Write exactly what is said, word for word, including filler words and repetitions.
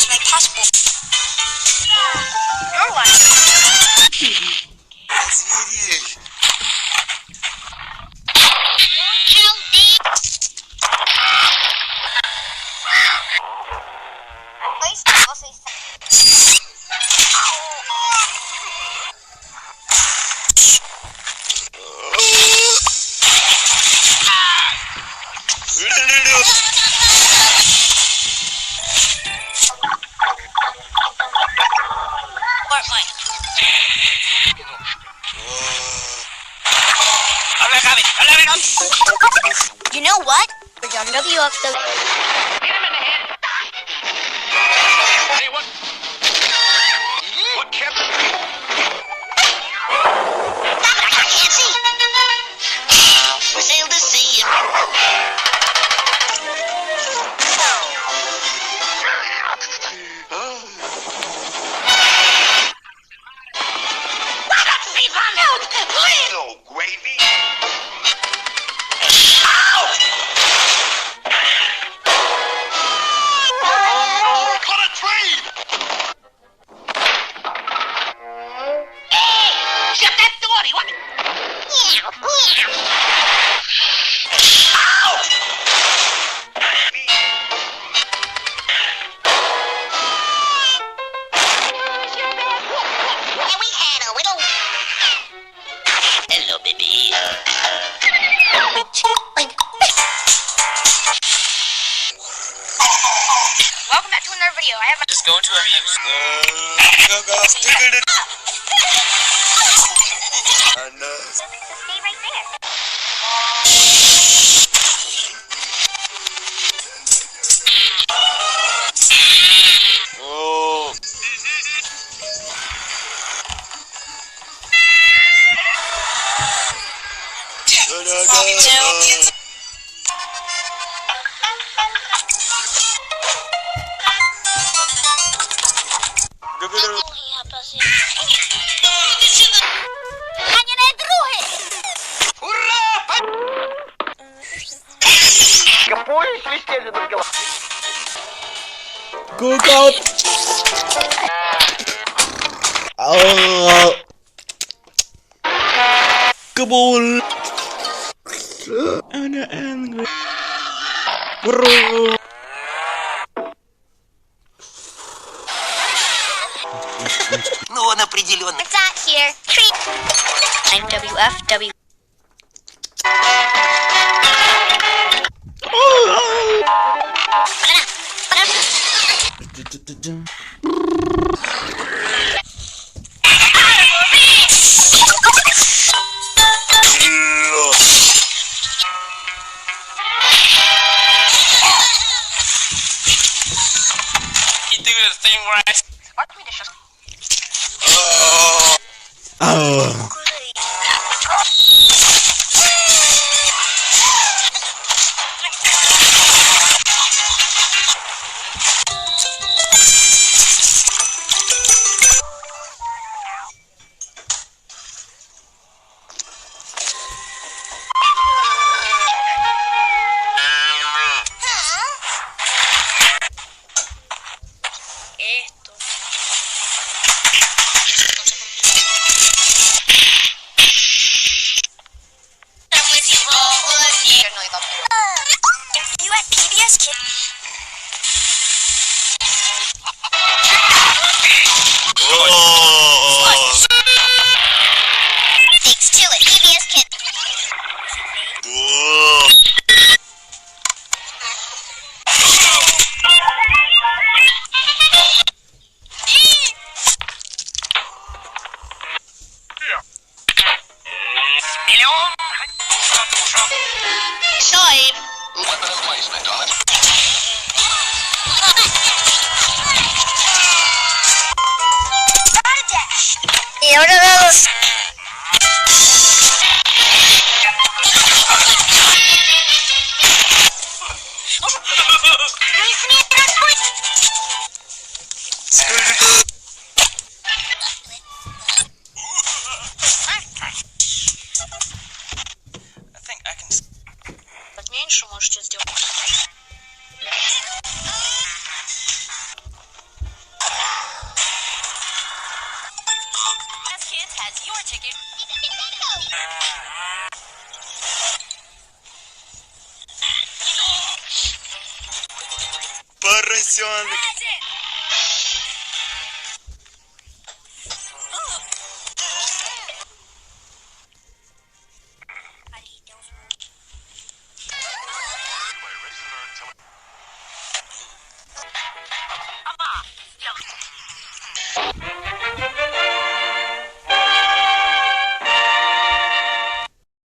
My passport. Your wife. Охренеть! You know what? We're done W F W. Hit him in the head. Hey, what? What kept? Sail to sea. No gravy. Ow! Cut a tree! Shut that door! What? Ow! And we had a little Hello, baby. Welcome back to another video. I have a Just go into a view. Stay right there. Cook out. Au. Kabul. Ana angry. Bro. Ну, он определённо. It's out here. Treat. I'm W F W. You do the thing right. Esto. You at P B S Kids. Thanks to it, P B S Kids. Меньше можете сделать. has your ticket. Поросёнок.